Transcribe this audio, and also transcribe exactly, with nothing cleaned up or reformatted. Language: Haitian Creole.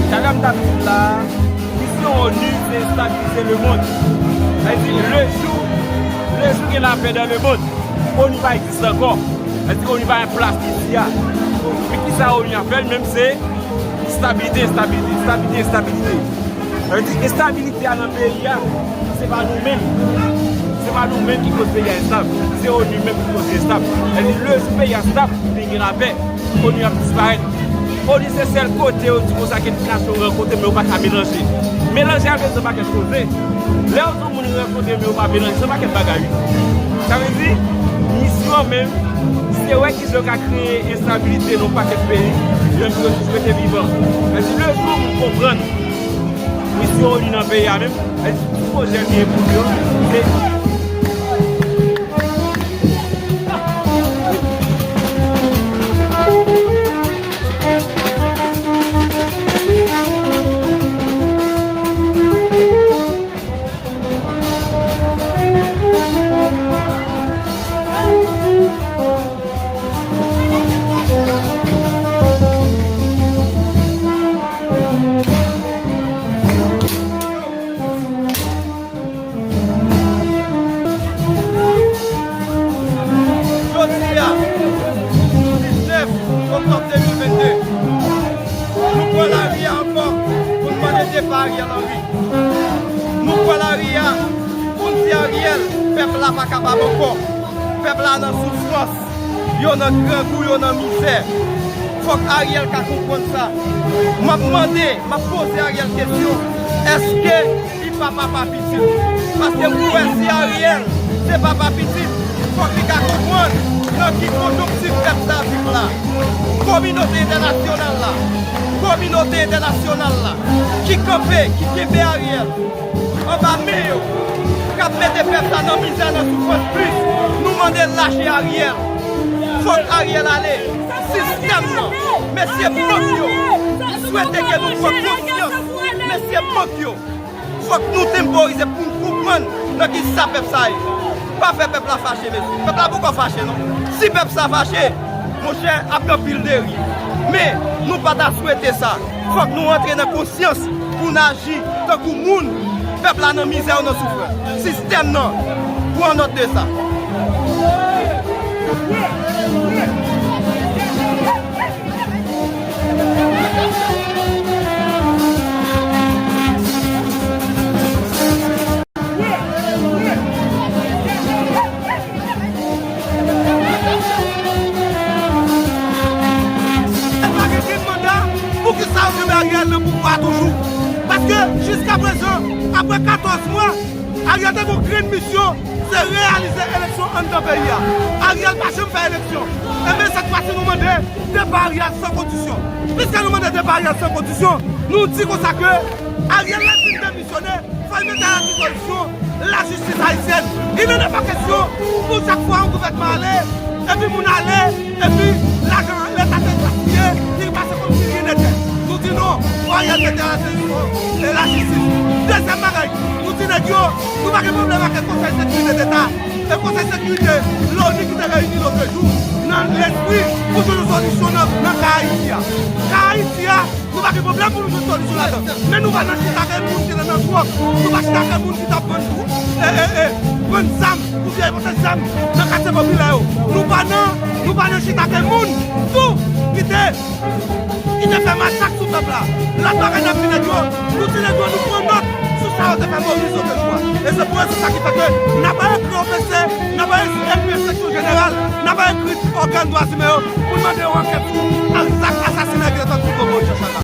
Sa k ap di la, misyon ONU se estabilize lemonn. Sa vle di, lejou, lejou gen lapè nan lemonn, ONU pa egziste ankò. Sa vle di, ONU pa gen plas li isi a. Men kisa ONU ap fè l menm, se estabilite, estabilite, estabilite, estabilite. Sa vle di, estabilite a nan peyi a, se pa nou menm. Se pa nou menm ki koz peyi a estab. Se ONU menm ki koz li estab. Sa vle di, lejou peyi a stab, li gen lapè, ONU ap disparèt. ONU se sèl kote yo di konsa ke nasyon rankontre, men yo pa ka melanje. Melanje a vle di yon pakèt koze. Lè yo di yon moun rankontre, men yo pa melanje, se yon pakèt bagay, wi. Sa vle di, misyon an menm, se wè kijan yo ka kreye enstabilite nan yon pakèt peyi, menm pou yo jis rete vivan. Men si lejou moun konprann misyon ONU nan peyi a menm, men si pwojè li gen pou yo, se Jodi a, diznèf oktòb de mil vennde, nou pran lari a ankò pou n mande depa Ariel Henry. Nou pran lari a pou n di Ariel, pèp la pa kapab ankò. Pèp la nan soufrans, yo nan grangou, yo nan mizè. Fòk Ariel ka konprann sa. M ap mande, m ap poze Ariel kesyon, èske li pa papa pitit? Paske m kwè si Ariel se papa pitit, fòk li ka konprann nan ki konjonktif pèp sa viv la. Kominote entènasyonal la, kominote entènasyonal la, ki kanpe, ki kenbe Ariel anba men yo, k ap mete pèp la nan mizè, nan soufrans plis. Nou mande lache Ariel. Fòk Ariel ale. Sistèm nan, mesye bank yo, m swete ke nou pran konsyans. Mesye bank yo, fòk nou tenporize pou n konprann nan ki sa pèp sa ye. Pa fè pèp la fache, mesye. Pèp la poko fache, non. Si pèp sa fache, monchè, ap gen anpil deri. Men, nou pa ta swete sa. Fòk nou antre nan konsyans pou n aji tankou moun. Pèp la nan mizè, yo nan soufrans. Sistèm nan pran nòt de sa. Pa gen grenn manda, poukisa yo kenbe Ariel nan pouvwa a toujou? Paske jiskaprezan, apre katòz mwa, Ariel te gen yon grenn misyon, se reyalize eleksyon anndan peyi a. Ariel pa janm fè eleksyon. Enben, sèt fwa si nou mande depa Ariel san kondisyon. Piske nou mande depa Ariel san kondisyon, nou di konsa ke Ariel la fin demisyone, fò l mete a la dispozisyon lajistis ayisyèn. Il n'en est pas question pou chak fwa yon gouvènman ale, epi moun ale, epi lajan Leta te gaspiye, li pase kòmsi rien n'était. Nou di non, fò Ariel mete a la dispozisyon e lajistis. Dezyèm bagay, nou di nèg yo, nou pa gen pwoblèm ak Konsèy Sekirite Deta. E Konsèy Sekirite, loni ki te reyini lòt jou, nan lespri pou jwenn yon solisyon nan, nan ka Ayiti a. Ka Ayiti a, nou pa gen pwoblèm pou nou jwenn solisyon ladan. Men nou pa nan chita ak moun ki te nan dwòg. Nou pa chita ak moun ki t ap vann, e, e, e, vann zam, oubyen pote zam nan katye popilè yo. Nou pa nan, nou pa nan chita ak moun tou ki te, ki te fè masak sou pèp la. Lòt bagay n ap di nèg yo, nou di nèg yo nou pran nòt sou sa yo te fè Moyiz lòt jou a. E se pou rezon sa ki fè ke n ap ekri O P C, n ap ekri enspeksyon jeneral, n ap ekri ògàn dwa imen yo pou n mande yon ankèt sou zak asasinay ki te fèt sou Bobo Richard Chata.